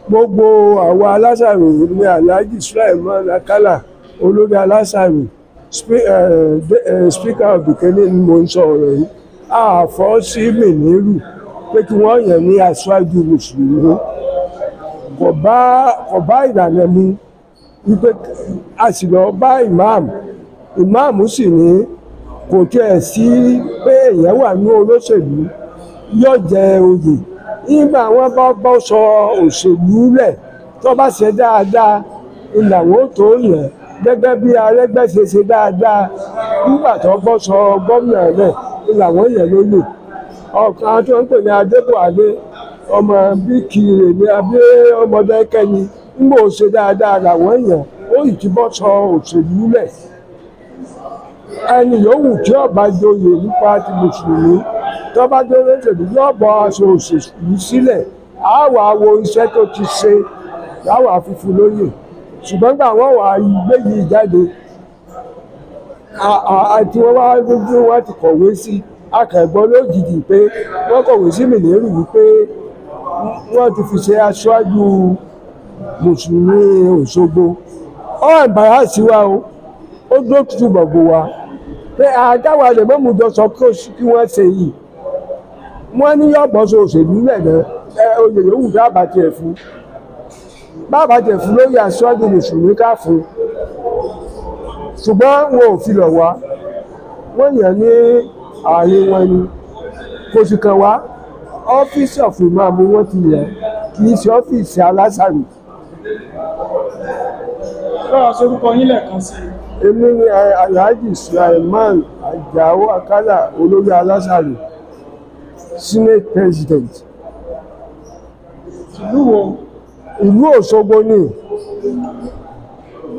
Gbogbo àwa alásàrò ní Alhaji Sulaiman Akala, olórí alásàrò, speaker of the kene ni mo ń sọ ọ̀rọ̀ yìí. Àfọ́ sí Mìnírù pé kí wọ́n yàn ní aṣáájú mùsùlùmí. Kò bá ìlànà mu wípé a sì lọ bá ìmáàmù. Ìmáàmù sì ní kò tiẹ̀ sí pé èèyàn wà ní olóṣèlú yóò jẹ oyè. Nígbà wọn bá bọ́ sọ òṣèlú lẹ̀, tó bá ṣe dáadáa ìlànà ó tó yàn, gẹ́gẹ́ bí Arẹ́gbẹ́ ṣe ṣe dáadáa nígbà tó bọ́ sọ gómìnà lẹ̀ ìlànà yẹn ló lò. Ọ̀kan tó ń pè ní Adébọ̀wálé, ọmọ Bíkìrè ní abẹ́ ọmọdé kẹ́ni, nígbà ó ṣe dáadáa làwọn yàn, ó yìí ti bọ́ sọ òṣèlú lẹ̀. Ẹni yòówù tí ó bá joyè nípa ti mùsùlùmí, tó bá dé olóṣèlú yóò bọ́ aṣọ òṣèlú sílẹ̀, á wàá wo iṣẹ́ tó ti ṣe láwàá fífún lóyè. Ṣùgbọ́n gbà wọ́n wàá gbé yìí jáde àti wọ́n wá gbogbo wọn ti kọ̀wé sí akẹ́gbọ́n lójijì pé wọ́n kọ̀wé sí Mìnírù wípé wọ́n ti fi ṣe aṣáájú mùsùlùmí Òṣogbo. Ó ẹ̀ǹbàràsì wa o, ó dó tutù gbọ̀gbọ̀ wa pé àdáwà lè mọ́mú jọ sọ kí wọ́n ṣe yìí. Wọ́n ní yóò bọ́ sọ òṣèlú lẹ́nà oyè yòówù dábàá tiẹ̀ fún, bàbá tiẹ̀ fún lórí aṣáájú mùsùlùmí ká fún. Ṣùgbọ́n wọn ò fi lọ̀ wá, wọ́n yàn ní ààyè wọn ni, kò sì kàn wá. Ọ́fíìsì of Imam wọ́n ti yàn, kì í ṣe ọ́fíìsì alásàrò. Báwa sorúkọ yín lẹ́ẹ̀kan sí i. Èmi ni Alhaji Sulaiman Ajao Akala, olórí alásàrò, Senate President. Ìlú wo? Ìlú Òṣogbo ni.